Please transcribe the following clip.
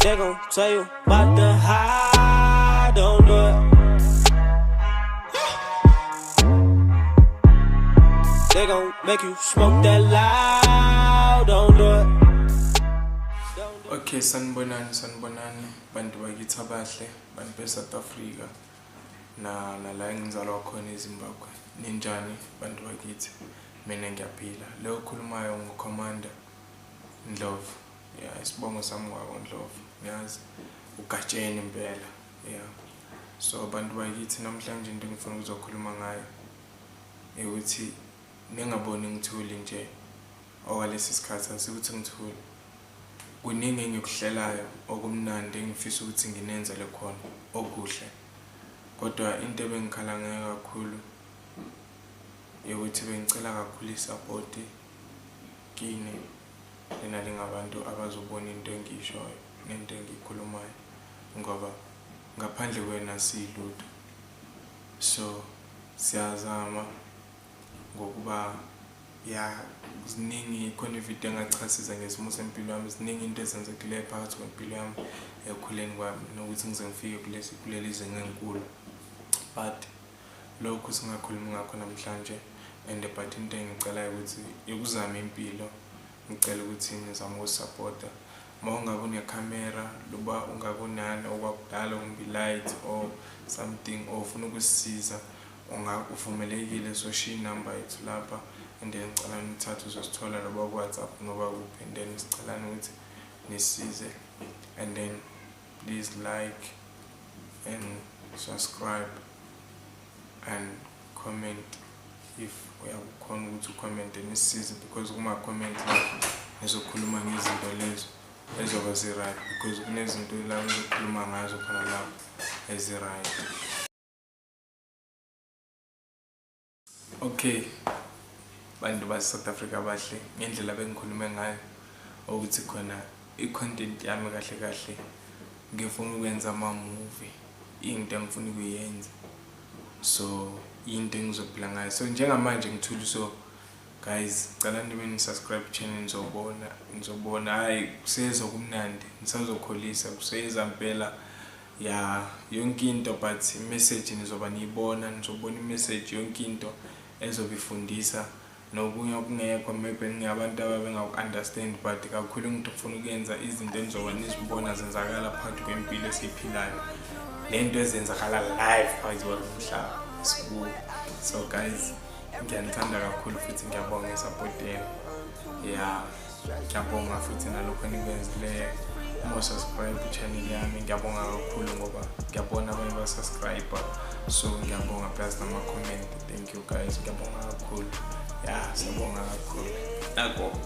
They gon' tell you about the high, don't do it. They gon' make you smoke that loud, don't do it. Okay, sanibonani, sanibonani bantu bakithi abahle, bantu be-South Africa na nala engizalwa khona eZimbabwe. Ninjani bantu bakithi? Mina ngiyaphila. Lo okhulumayo nguCommander Ndlovu. Yeah, isibongo sami ngwakwaNdlovu. Ngiyazi uGatsheni impela. Yeah. So bantu bakithi, namhlanje into engifuna ukuzokhuluma ngayo ukuthi ningaboni ngithuli nje okwalesi sikhathi, asikuthi ngithule. Kuningi engikuhlelayo okumnandi engifisa ukuthi nginenzele khona okuhle. Kodwa into ebengikhala ngayo kakhulu ukuthi bengicela kakhulu i-support kini nina ningabantu abazobona into engiyishoyo nento engiyikhulumayo, ngoba ngaphandle kwena asiyilutho. So siyazama ngokuba ya ziningi, khona ividiyo engachasisa ngesimo sempilo yami, ziningi into ezenzekileyo phakathi kwempilo yami ekukhuleni kwami nokuthi ngize ngifike kulesi kuleli zinga enkulu, but lokhu singakhulumi ngakho namhlanje. And but into engicelayo ukuthi yokuzama impilo, ngicela ukuthi nizame ukusapota. Uma ungabe unekhamera loba ungabe unani okwakudala, kumbe light or something, or ufuna ukusisiza, uvumelekile. Soshiya inamba yethu lapha and then ngicela nithathe, uzosithola noba ku-WhatsApp noba kuphi, and then sicelani ukuthi nisize. And then please like and subscribe and comment if uyakukhona ukuthi ucommente, nisisize, because kuma-comment nizokhuluma ngezinto lezo ezoba zi-right, because kunezinto la ngizokhuluma ngazo khona lapho ezi-right. Okay, bantu base-South Africa abahle, ngendlela bengikhulume ngayo ukuthi khona i-content yami kahle kahle ngifuna ukwenza ama-movie, into engifuna ukuyenza, so into engizophila ngayo. So njengamanje ngithule. So guys, cela nibe ni-subscribe channel, nizobona, nizobona. Hhayi, kuseza kumnandi, nisazokholisa, kuseza mpela ya yonke into, but imessage nizoba niyibona, nizobona imessage, yonke into ezobe ifundisa nokunye okungekho maybe ningabantu ababengaku-understand, but kakhulu ngifuna ukuyenza izinto enizoba nizibona zenzakala phakathi kwempilo esiyiphilayo nento ezenzakala live phakathi kwalo mhlaba sikuwo. So guys, ngiyanithanda kakhulu futhi ngiyabonga isupport yenu. Ya, ngiyabonga futhi nalokho enikwenzileyo uma usubscribe channel yami. Ngiyabonga kakhulu ngoba ngiyabona abanye basubscribe, so ngiyabonga, plus nama-comment. Thank you guys, ngiyabonga kakhulu. Ya, siyabonga kakhulu nako.